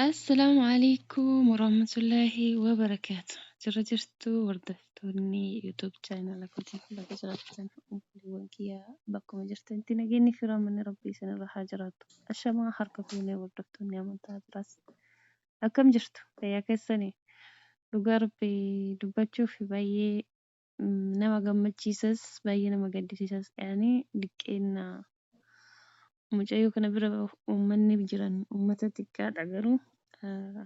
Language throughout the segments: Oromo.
Assalaamu alaikum warahmatullaahi wabarakaatu. Jirra jirtu hordoftoonni YouTube chaanala kootii bakka jiraattan obboleewwan kiyya bakkuma jirtanitti nageenyi fi rahmanni Rabbii isinirra haa jiraattu. Ashamaa harka fuunee hordoftoonni amantaa biraas akkam jirtu fayyaa keessanii dhugaa Rabbii dubbachuuf baay'ee nama gammachiisas baay'ee nama gaddisiisas yaani diqqeenna mucayyoo kana bira uummanni jiran uummata xiqqaadha garuu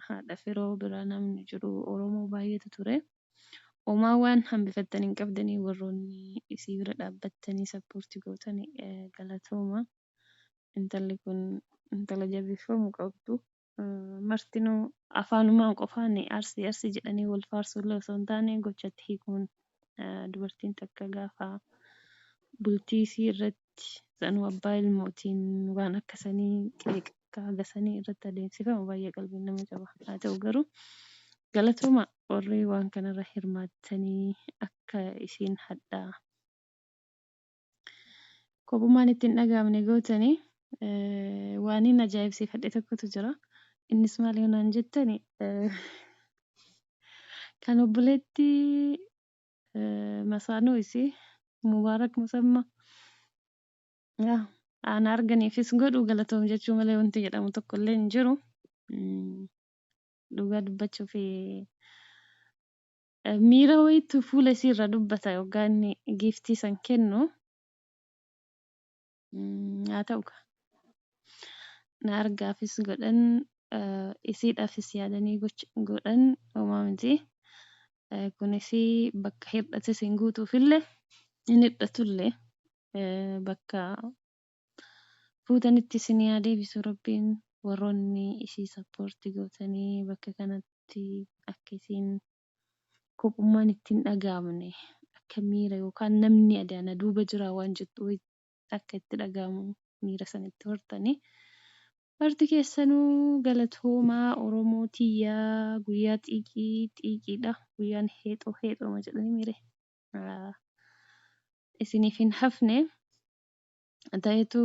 haadha firoo bira namni jiru Oromoo baay'eetu ture. Homaa waan hambifattan hin qabdanii warroonni isii bira dhaabbattanii sappoortii gootan galatooma. Intalli kun intala jabeeffamuu qabdu. Martinuu afaanumaan qofaan arsii arsii jedhanii wal faarsuullee osoo hin taane gochatti hiikuun dubartiin takka gaafa bultii isii irratti sanuu abbaa ilmootiin waan akka sanii qeeqa akka haga sanii irratti adeemsifamu baay'ee qalbiin nama caba. Haa ta'u garuu galatooma warri waan kanarra hirmaattanii akka isiin hadhaa Kophummaan itti hin dhaga'amne gootanii waanin ajaa'ibsiifadhe tokkotu jira. Innis maal yoo naan jettani kan obboleettii masaanuu isii Mubaarak Musammaa ana arganiifis godhu galatoom jechuu malee wanti jedhamu tokko illee hin jiru. Dhugaa dubbachuuf Miira wayiitu fuula isii irraa dubbata yoggaa inni giiftii san kennu. Haa ta'u kaa. Na argaafis godhan isiidhaafis yaadanii godhan homaa miti. Kunis bakka hir'ates hin guutuufillee hin hir'atullee bakka fuutanitti isin haa deebisu Rabbiin warroonni isii sappoorti gootanii bakka kanatti akka isiin kophummaan itti hin dhaga'amne akka miira yookaan namni adaa na duuba jira waan jettu wayi akka itti dhaga'amu miira san itti hortanii. Marti keessanuu galatoomaa Oromoo tiyyaa guyyaa xiiqii xiiqiidha guyyaan heexoo heexooma jedhanii miire isiniif hin hafne. Ta'etu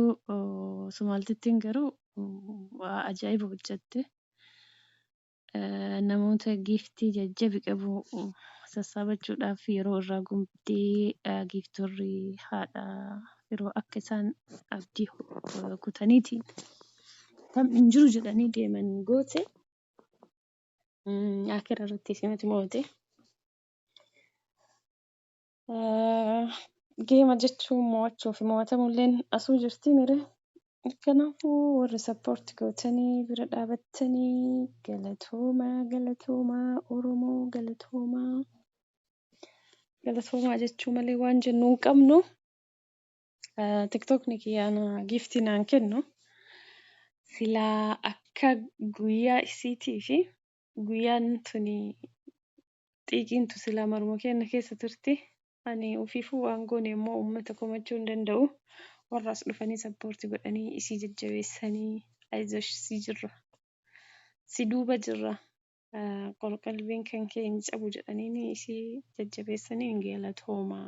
Sumaaltittiin garuu waa ajaa'iba hojjatte. Namoota giiftii jajjabi qabu sassaabachuudhaaf yeroo irraa gubdee giiftorri haadha yeroo akka isaan abdii kutaniitiin taphni hin jiru jedhanii deeman goote. Akira irratti isimatu moo'ate. Geema jechuun mo'achuu fi mo'atamulleen asuu jirti mire. Kanaafuu warri sappoorti gootanii bira dhaabattanii galatoomaa galatoomaa Oromoo galatoomaa galatoomaa jechuu malee waan jennu hin qabnu. Tiktookni kiyya ana giiftii naan kennu silaa akka guyyaa isiitii fi guyyaan tuni xiiqiin tu silaa maruma keenna keessa turti. Ani ufiifuu waan goone immoo ummata komachuu hin danda'u. Warra as dhufanii sappoorti godhanii isii jajjabeessanii ayzosh si jirra si duuba jirra qorqalbiin kan kee hin cabu jedhaniini isii jajjabeessanii hin galatooma.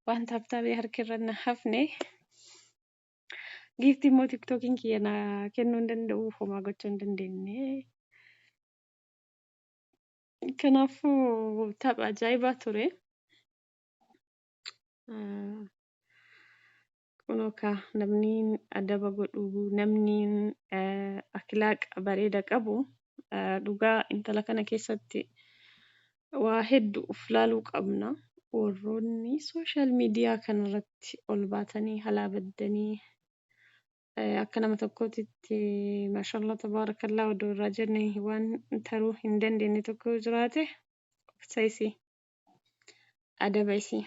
Waan taaptaabee harki irra na hafne giiftii immoo tiktookiin kiyya na kennuu hin danda'u homaa gochuu hin dandeenye. Kanaafuu tapha ajaa'ibaa ture. Kunoo kaa namni adaba godhu namni akhlaaqa bareeda qabu dhugaa intala kana keessatti waa heddu uf laaluu qabna. Warroonni sooshaal miidiyaa kanarratti ol baatanii halaa baddanii Akka nama tokkootitti maashaallah tabaarakallaa odoo irraa jenne waan taruu hin dandeenye tokko yoo jiraate obsa isii adaba isii.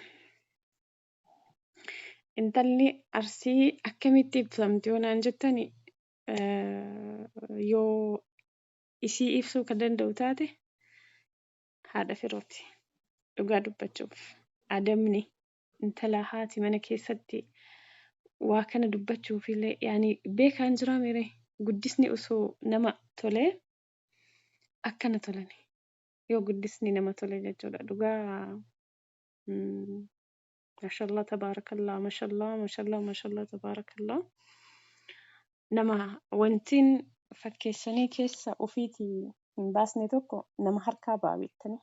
Intalli Arsii akkamitti ibsamti yoo naan jettani yoo isii ibsuu kan danda'u taate haadha firooti. Dhugaa dubbachuuf adabni intala haati mana keessatti waa kana dubbachuufillee yaani beekaan jiraa mere guddisni osoo nama tolee akkana tolani yoo guddisni nama tole jechuudha dhugaa mashallah tabaarakallah mashallah mashallah mashallah tabaarakallah nama wantiin Fakkeessanii keessa ofiitii hin baasne tokko nama harkaa ba'a beektanii.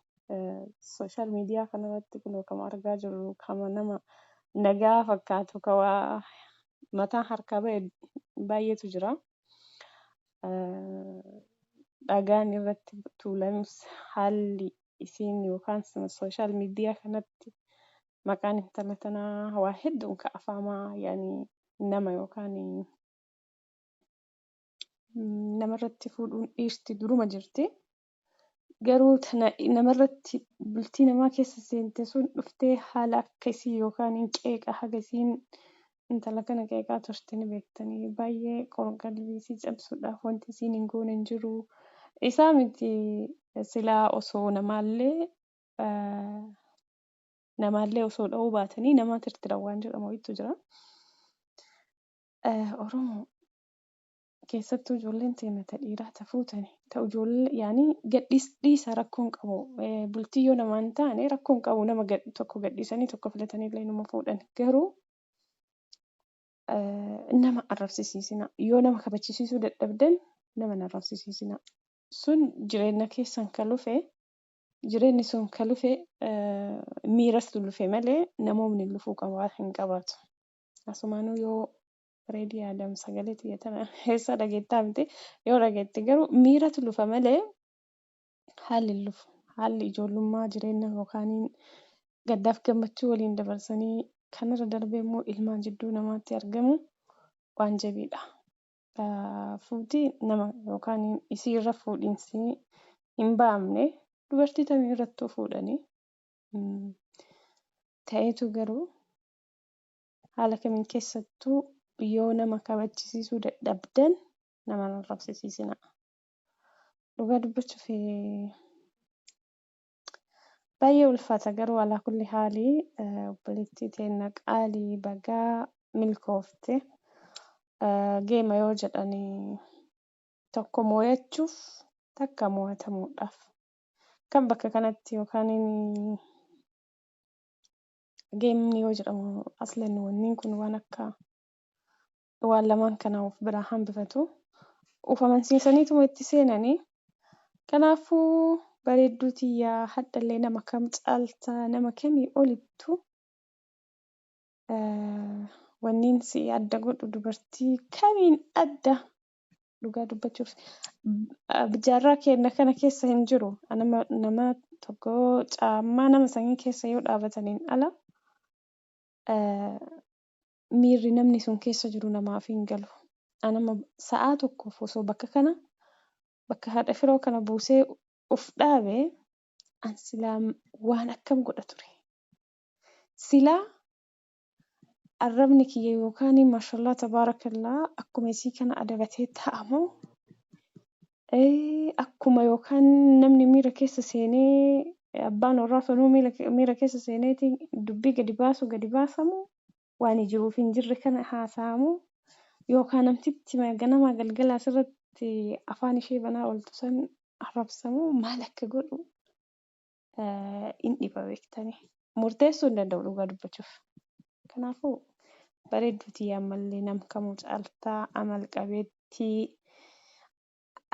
Social media kanarratti kunoo kama argaa jirru kama nama nagaa fakkaatu ka waa mataa harkaa ba'e baay'eetu jira. Dhagaan irratti tuulamus haalli isiin yookaan social media kanatti maqaan intala tanaa waa hedduun ka afaamaa yaani nama yookaan namarratti fuudhuun dhiirti duruma jirti. Garuu tana namarratti bultii namaa keessa seente sun dhuftee haala akka isii yookaan hin qeeqa haga isiin intala kana qeeqaa turte ni beektanii baay'ee qorqalbii isii cabsuudhaaf wanti isiin hin goone hin jiru. Isaa miti silaa osoo namaallee namaallee osoo dha'uu baatanii nama tirtiran waan jedhamu wayiitu jira. Oromoo keessattuu ijoolleen teenya ta dhiiraa ta fuutani ta ijoollee yaani gadhiis dhiisa rakkoo hin qabu. Bultii yoo namaa hin taane rakkoo hin qabu nama tokko gadhiisanii tokko filatanii illee numa fuudhan. Garuu nama arrabsisiisina. Yoo nama kabachisiisuu dadhabdan nama hin arrabsisiisina. Sun jireenya keessan ka lufe jireenyi sun ka lufe miiras lufe malee namoomni lufuu qaba hin qabaatu. Asumaanuu yoo Reedii Aadam sagalee tiyya tana eessaa dhageettaa miti yoo dhageette garuu miiratu lufa malee haalli hin lufu. Haalli ijoollummaa jireenya yookaan gaddaaf gammachuu waliin dabarsanii kanarra darbee immoo ilmaan jidduu namaatti argamu waan jabiidha. Fuuti nama yookaan isii irra fuudhinsi hin ba'amne dubartii tamii irrattuu fuudhanii ta'eetu garuu haala kamiin keessattuu yoo nama kabachisiisuu dadhabdan nama hin arrabsisiisinaa. Dhugaa dubbachuuf baay'ee ulfaata garuu alaa kulli haalii obboleettii teenna qaalii bagaa milkoofte. Geema yoo jedhanii tokko mooyachuuf takka moo'atamuudhaaf. Kan bakka kanatti yookaan geemni yoo jedhamu aslan wanniin kun waan akka waan lamaan kana of biraa hambifatu. Of amansiisaniituma itti seenanii. Kanaafuu bareedduu tiyyaa hadhallee nama kam caaltaa nama kamii olittu wanniin si adda godhu dubartii kamiin adda dhugaa dubbachuuf jaarraa keenya kana keessa hin jiru. Nama tokko caammaa nama sanii keessa yoo dhaabataniin ala miirri namni sun keessa jiru namaaf hin galu. Anama sa'aa tokkoof osoo bakka kana bakka haadha firoo kana buusee uf dhaabe an silaa waan akkam godha ture. Silaa arrabni kiyya yookaan maashallaa tabaarakallaa akkuma isii kana adabatee taa'amu akkuma yookaan namni miira keessa seenee abbaan warraa sunuu miira keessa seeneeti dubbii gadi baasu gadi baasamu waan jiruuf hin jirre kana haasa'amu yookaan namtitti ganamaa galgala asirratti afaan ishee banaa ooltu san arrabsamu maal akka godhu in dhiba beektanii. Murteessuu hin danda'u dhugaa dubbachuuf. Kanaafuu bareedduu tiyya ammallee nam kamuu caaltaa amal qabeettii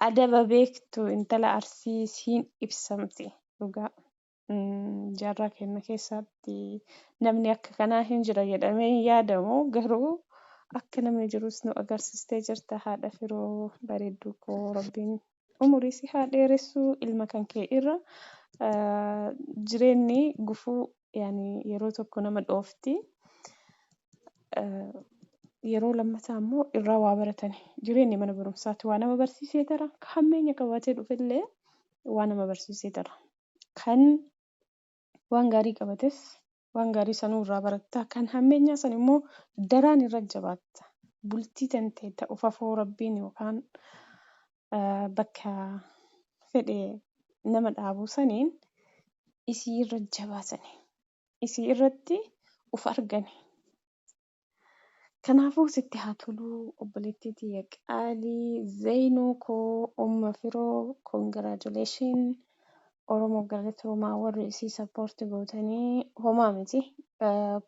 adaba beektu intala Arsii siin ibsamti dhugaa. Jaarraa keenya keessatti namni akka kanaa hin jira jedhamee hin yaadamu garuu akka namni jirus nu agarsiistee jirta haadha firoo bareedduu koo rabbiin umurii si haa dheeressu ilma kan kee irra jireenyi gufuu yaani yeroo tokko nama dhoofti. Yeroo lammataa immoo irraa waa baratani. Jireenyi mana barumsaatti waa nama barsiisee tara. Ka hammeenya qabaatee dhufellee waa nama barsiisee tara. Kan waan gaarii qabates waan gaarii sanuu irraa baratta. Kan hammeenyaa san immoo daraan irra jabaatta. Bultii tantee ta ufafoo rabbiin yookaan bakka fedhe nama dhaabu saniin isii irra jabaatani. Isii irratti uf argani. Kanaafuu sitti haa tolu obboleettii tiyya qaalii Zeynuu koo umma firoo congratulation Oromoo galatoomaa warri isii support gootanii homaa miti.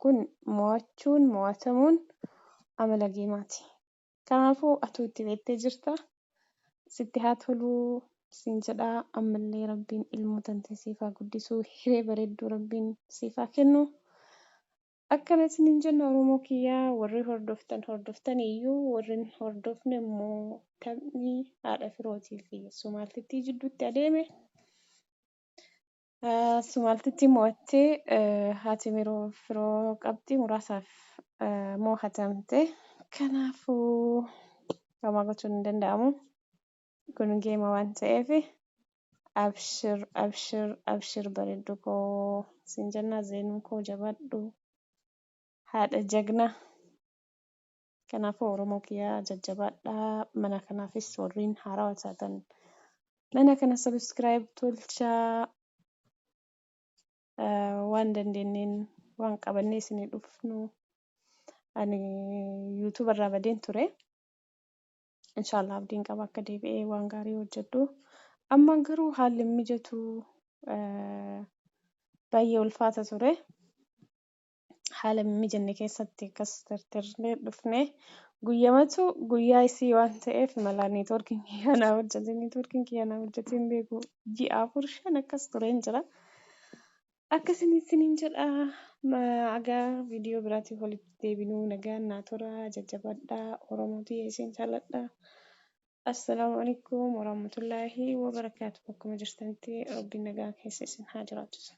Kun mo'achuun mo'atamuun amala geemaati. Kanaafuu atuu itti beektee jirta. Sitti haa toluu siin jedha. Ammallee Rabbiin ilmoo tante siif haa guddisu. Hiree bareedduu Rabbiin siif haa kennu. Akkana isiniin jenna Oromoo kiyyaa, warri hordoftan hordoftan iyyuu, warri hin hordofne immoo taphni haadha firootii fi Sumaaltittii jidduutti adeeme. Sumaaltittii mo'attee, haati firoo qabxii muraasaaf mo'atamte. Kanaafuu homaa gochuun hin danda'amu. Kun geema waan ta'eef abshir, abshir, abshir, bareeddu koo siin jennaa. Zeenuu koo, jabaadhu, haadha jagna. Kanaafuu Oromoo kiyyaa, jajjabaadhaa. Mana kanaafis warreen haarawaa taatan mana kana subscribe tolchaa. Waan dandeenyeen waan qabannee isinii dhufnu. Ani YouTube irraa badeen ture. Inshaallah abdiin qaba akka deebi'ee waan gaarii hojjedhu. Amma garuu haalli hin mijatu, baay'ee ulfaata ture. Haala hin mijanne keessatti akkas tirtirnee dhufne. Guyyamatu guyyaa isii waan ta'eef mala neetwoorkiin kiyyaa naa hojjete. Neetwoorkiin kiyyaa naa hojjete hin beeku. Ji'a 4 5 akkas tureen jira. Akkasini isiniin jedha. Agaa viidiyoo biraatiin walitti deebinuu nagaan naa tura, jajjabaadhaa. Oromoo tiyya, isin jaaladha. Assalaamu alaikum warahmatullaahi wabarakaatu. Bakkuma jirtanitti Rabbiin nagaa keessa isin haa jiraachisu.